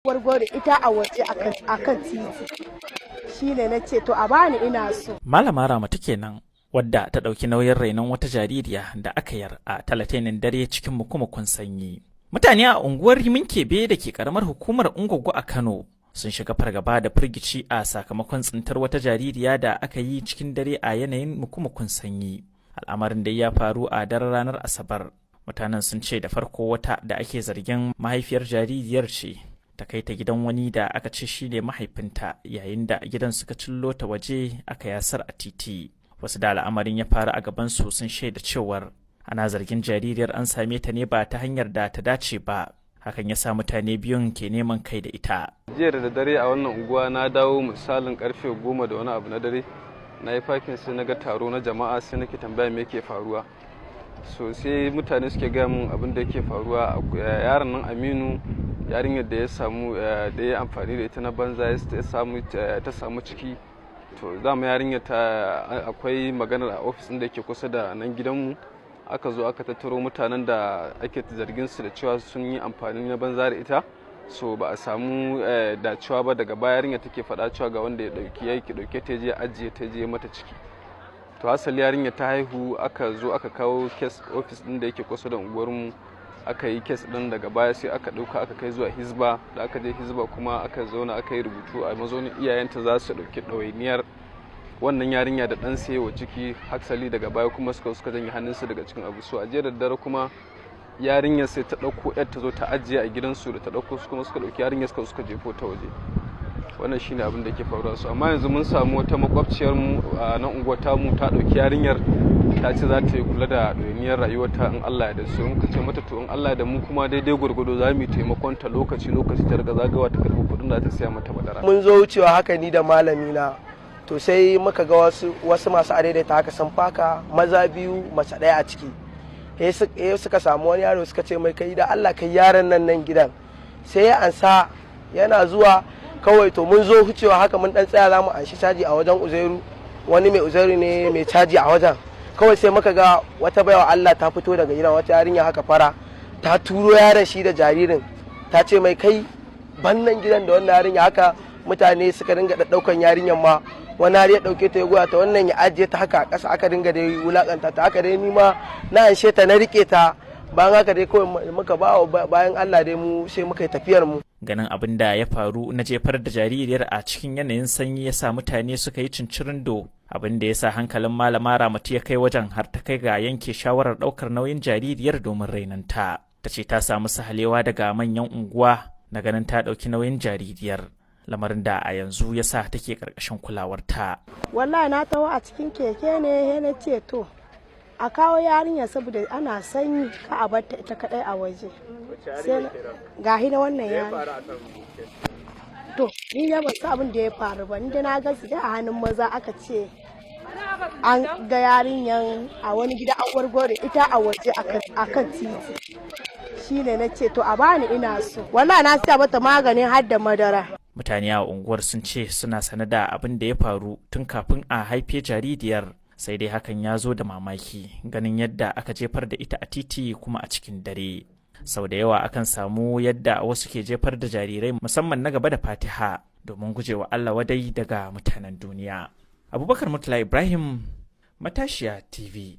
Gwargwaro ita a waje akan titi, shine na ce to a bani, ina so. Malama Ramatu kenan, wadda ta ɗauki nauyin rainon wata jaririya da aka yar a Talatinin dare cikin mukumukun sanyi. Mutane a unguwar Rimin Kebe da ke karamar hukumar Ungogo a Kano sun shiga fargaba da firgici a sakamakon tsintar wata jaririya da aka yi cikin dare a yanayin mukumukun sanyi. Al'amarin da ya faru a daren ranar Asabar. Mutanen sun ce da farko wata da ake zargin mahaifiyar jaririyar ce ta kai ta gidan wani da aka ce shi ne mahaifinta, yayin da gidan suka cillo ta waje aka yasar a titi. Wasu da al'amarin ya faru a gabansu sun shaida cewar ana zargin jaririyar an same ta ne ba ta hanyar da ta dace ba. Hakan ya sa mutane biyun ke neman kai da ita. Jiya da dare a wannan unguwa na dawo misalin karfe 10 da wani abu na dare, na yi fakin, sai na ga taro na jama'a, sai nake tambaya me yake faruwa. So sai mutane suke gaya mun abin da yake faruwa: yaron nan Aminu, yarinyar da ya samu da ya amfani da ita na banza, ya samu ta samu ciki. To dama yarinyar ta akwai maganar a ofis da yake kusa da nan gidanmu. Aka zo aka tattaro mutanen da ake zargin su da cewa sun yi amfani na banza da ita. So ba a samu dacewa ba. Daga baya yarinya take faɗa cewa ga wanda ya dauki ya ki dauke ta je ajiye ta je mata ciki. To hasali yarinya ta haihu, aka zo aka kawo case office din da yake kusa da unguwarmu, aka yi case din. Daga baya sai aka dauka aka kai zuwa Hizba. Da aka je Hizba kuma aka zauna aka yi rubutu a mazaunin iyayenta za su dauki ɗawainiyar wannan yarinya da ɗan wa ciki. Haksali daga baya kuma suka janye hannunsu daga cikin abu. So a jiya da dare kuma yarinyar sai ta ɗauko yar ta zo ta ajiye a gidansu. Da ta ɗauko su kuma suka ɗauki yarinyar suka jefo ta waje. Wannan shine abin da ke faruwa. Su amma yanzu mun samu wata makwabciyar mu a nan unguwar tamu ta ɗauki yarinyar, ta ce za ta yi kula da ɗawainiyar rayuwarta in Allah ya da su. Muka ce mata to in Allah da mu kuma daidai gwargwado za mu yi taimakon ta lokaci lokaci, ta riga zagawa ta karɓi kuɗin da ta siya mata madara. Mun zo wucewa haka ni da malami na, to sai muka ga wasu masu adaidaita haka sun faka, maza biyu, mace ɗaya a ciki. Sai suka samu wani yaro suka ce mai, "Kai da Allah, kai yaron nan nan gidan." Sai ya ansa, yana zuwa kawai. To mun zo wucewa haka, mun dan tsaya za mu anshi caji a wajen Uzairu, wani mai Uzairu ne mai caji a wajen. Kawai sai muka ga wata baiwa Allah ta fito daga gidan, wata yarinya haka fara, ta turo yaron shi da jaririn, ta ce mai, "Kai bannan gidan da wannan yarinya." Haka mutane suka dinga ɗaukan yarinyar ma, wani har ya ɗauke ta ya goya ta, wannan ya ajiye ta haka a ƙasa, aka dinga dai wulakanta ta. Haka dai ni ma na anshe ta na rike ta. Bayan haka dai kawai muka ba bayan Allah dai mu sai muka yi tafiyar mu. Ganin abin da ya faru na jefar da jaririyar a cikin yanayin sanyi ya sa mutane suka yi cincirindo, abin da ya sa hankalin Malama Ramatu ya kai wajen, har ta kai ga yanke shawarar ɗaukar nauyin jaririyar domin rainanta. Ta ce ta samu sahalewa daga manyan unguwa na ganin ta ɗauki nauyin jaririyar, lamarin da a yanzu ya sa take ƙarƙashin kulawarta. Wallahi na taho a cikin keke ne, na ce to a kawo yarinya saboda ana sanyi, ka a bar ta ita kadai a waje. Sai ga na wannan yarinya. To ni ya ban san abin da ya faru ba, ni da na ga su a hannun maza, aka ce an ga yarinyan a wani gida an wargware ita a waje akan titi, shine na ce to a bani, ina so. Wallahi na siya mata maganin har da madara. Mutane a unguwar sun ce suna sane da abin da ya faru tun kafin a haife jaririyar, sai dai hakan ya zo da mamaki ganin yadda aka jefar da ita a titi kuma a cikin dare. Sau da yawa akan samu yadda wasu ke jefar da jarirai, musamman na gaba da Fatiha, domin gujewa Allah wadai daga mutanen duniya. Abubakar Murtala Ibrahim, Matashiya TV.